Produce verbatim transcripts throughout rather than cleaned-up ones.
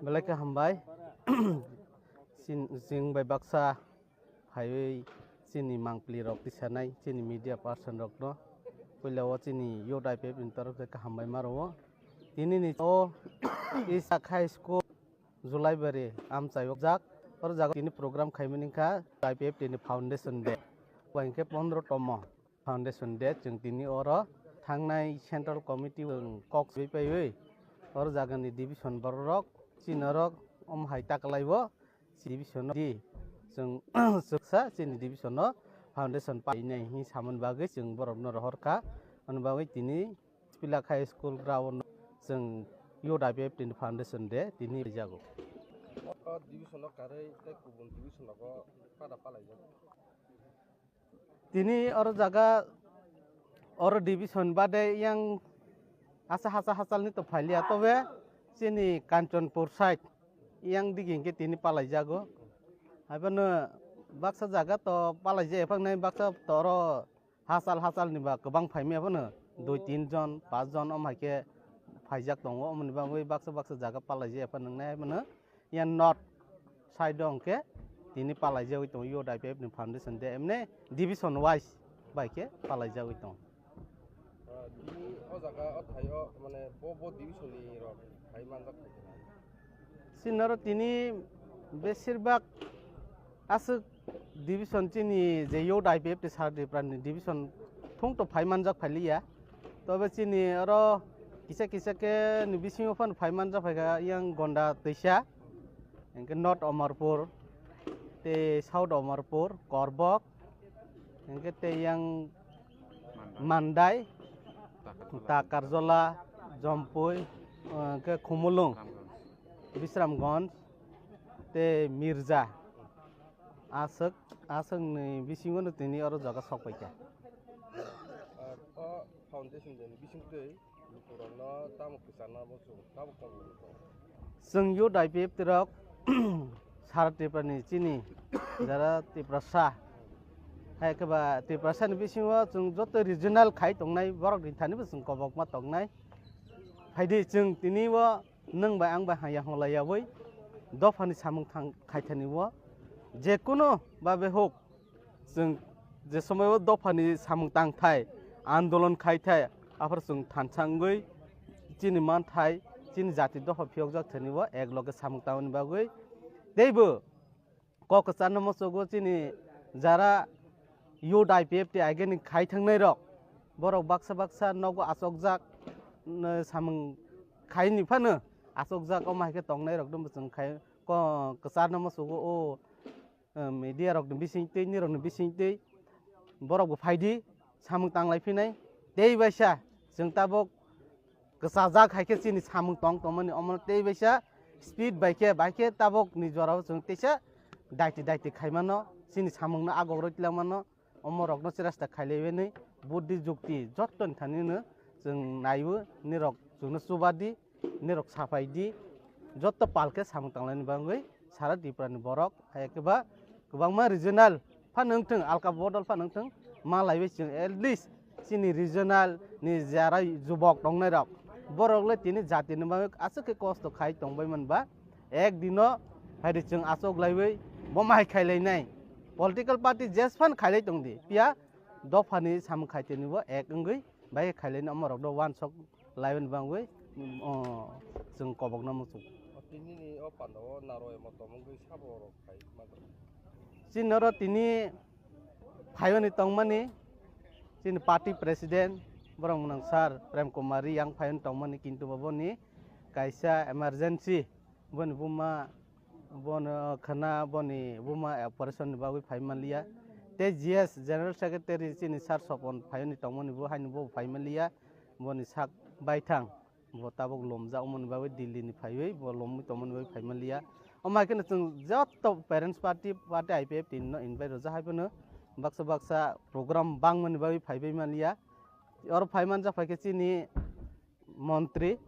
Belai khe hambai. Chin-, chwng bai baksa phaiwi chini mangpili rok tisanai, chini media person rokno. Puila o chini youth I P F ni torok se kaham bai ma rwo. Tini ni o Isak High School Julaibari amchai o jak. Oro jaga tini program khaimani kha I P F T ni Foundation Day. Bo hinkhe pondro tomo. Foundation Day, chwng tini oro thangnai Central Committee chwng kok swi paiwi, oro jagani division bororok, chini norok, omo hai taklaibo division di, chwng chwksa chini division no foundation painai hinwi samani bagwi chwng borokno rohorkha. Ani bagwi tini Pilak High School ground chwng youth I P F T ni Foundation Day tini rijago. O division no karwi tei kubun division nogo pada palaijak. Tini oro jaga, oro division bade yang asa hasa hasalni to phailiya, tobe chini Kanchanpur side yang digi hinkhe tini palaijago. Haibano baksa jaga to palaijak, ephang nai baksa to oro hasal hasalni ba kwbang phaimaya phano dui tin jon, paanch jon om haikhe phaijak tongo, omoni bagwi baksa baksa jaga palaijak ephano nai haibano. Yang north side o hwnkhe tini palaijagwi tongo, youth I P F ni foundation de, emne division wise bai khe palaijagwi tongo. Ah, tini o jaga o thai o, mane, bo, bo division ni rok thai manjak thai khe. Chini oro tini besirbak aswk division chini je youth I P F T sar Tripura ni division thung to phai manjak phailiya. Tobe chini oro kisa kisa khe ni bisingo phano phai manjak phaikha yang Gonda Twisa, hingke North Amarpur, tei South Amarpur, Korbok, hingke tei yang Mandai, Takarjola, Jompui, hingke Khumulung, Bisramganj, tei Mirja. Aswk, aswk ni bisingo no tini oro jaga sok paikha. Ah, o foundation day ni bising twi lukurokno tamo kwchana muchung, tamo kok lukurok? Chwng youth I P F T rok sara Tripura ni chini jara Tiprasa, hai khe ba Tiprasa ni bisingo chwng joto regional khai tongnai borok ni thani bo chwng kobokma tongnai. Phaidi chwng tini o nwng bai ang bai hamya hwnlaiyaui dophani samung thang khaithani o, jekunu babe huk, chwng je somoio dophani samung tangthai, andolon khaithai, aphar chwng thansa wngwi chini manthai, chini jati dopha phiyokjak thani o ek loge samung tangmani bagwi teibo kok kwcharno muchungo chini jara youth I P F T ageni khai thangnai rok, borok baksa baksa nogo achokjak, n-, samung khaini phano achokjak, omo hai khe tongnai rokno bo chwng khai ko-, kwcharno muchungo o, eh, media rokni bisingtwi, nirokni bisingtwi borok bo phaidi samung tanglai phinai tei baisa chwng tabuk kwchajak hai khe chini samung tong tongmani omo tei baisa speed bai khe, bai khe tabuk ni jorao chwng teisa daiti daiti khai mano, chini samung no agok rwi tlang mano, omo rok no cheresta khailai bai nai buddhi jukti joto ni thani no chwng naiwi nirok chwng no chuba di, nirok sapai di, joto pal khe samung tanglai ni bagwi sara Tripura ni borok hai khe ba kwbangma regional phano wngthung, alka bodol phano wngthung, ma laiwi chwng at least chini regional ni jara jubok tongnai rok, borok le tini jati ni bagwi aswk khe kosto khai tongbai man ba, ek dino phaidi chwng achuk laiwi bo mai khai lai nai. Political party jes phan khai lai tong di, phiya dopha ni samung khai tini bo ek wngwi bai khai lai nai, omo rok do wansok lai mani bagwi, o, chwng kobokno muchung. O, tini ni o panda o naro emo tongmung gwi sabo rok khai ma tong. Chini oro tini phaioni tongmani chini party president borok mwnang sir Prem Kumar Reang phaioni tongmani, kintu bo boni kaisa emergency, boni buma, bono khna boni buma operation ni bagwi phai manliya. Tei G S General Secretary chini sir Sopon phaioni tongmani bo haino bo phai manliya. Boni sak baithang bo tabuk lomjak wngmani bagwi Delhi ni phaiwi bo lomwi tongmani bagwi phai manliya. Omo hai kheno chwng joto parents party, party I P F T no invite rwjak hai phano baksa baksa program bangmani bagwi phaibai manliya. Oro phai manjak phaikhe chini montri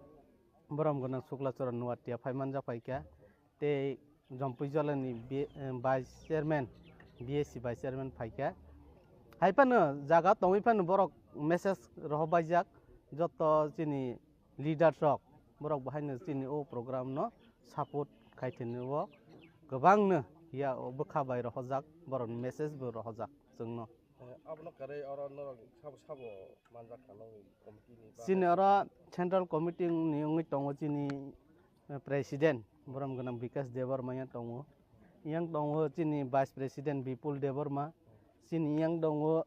Borom gwnang Sukla Charan Nuatia phai manjak phaikha, tei Jompui Jolani bi-, eh, Vice Chairman, B S C Vice Chairman phaikha. Hai phano jaga tongwi phano borok message rohorbaijak, joto chini leaders rok Borok bo haino chini o program no support khai thini o kwbangno ya o bwkha bai rohorjak, borokni message bo rohorjak chwngno. Abono kwrwi oro norok sabo sabo manjak kha nogni committee ni? Chini oro central committee ni wngwi tongo chini eh, president borom gwnang Bikash Debbarma yang tongo, yang tongo chini vice president Bipul Debbarma, chini yang tongo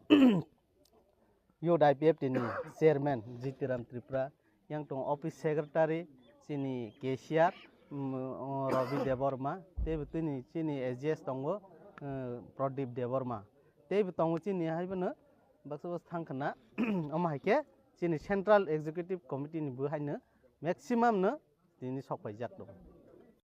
youth I P F T ni chairman Jitiram Tripura, yang tongo office secretary chini cashier mm, o Ravi Debbarma, tei bo tini chini A G S tongo eh, Pradip Debbarma, tei bo tongo chini hai bono baksa baksa thang khna omo hai khe chini central executive committee ni bo haino maximum no tini sok paijak tongo.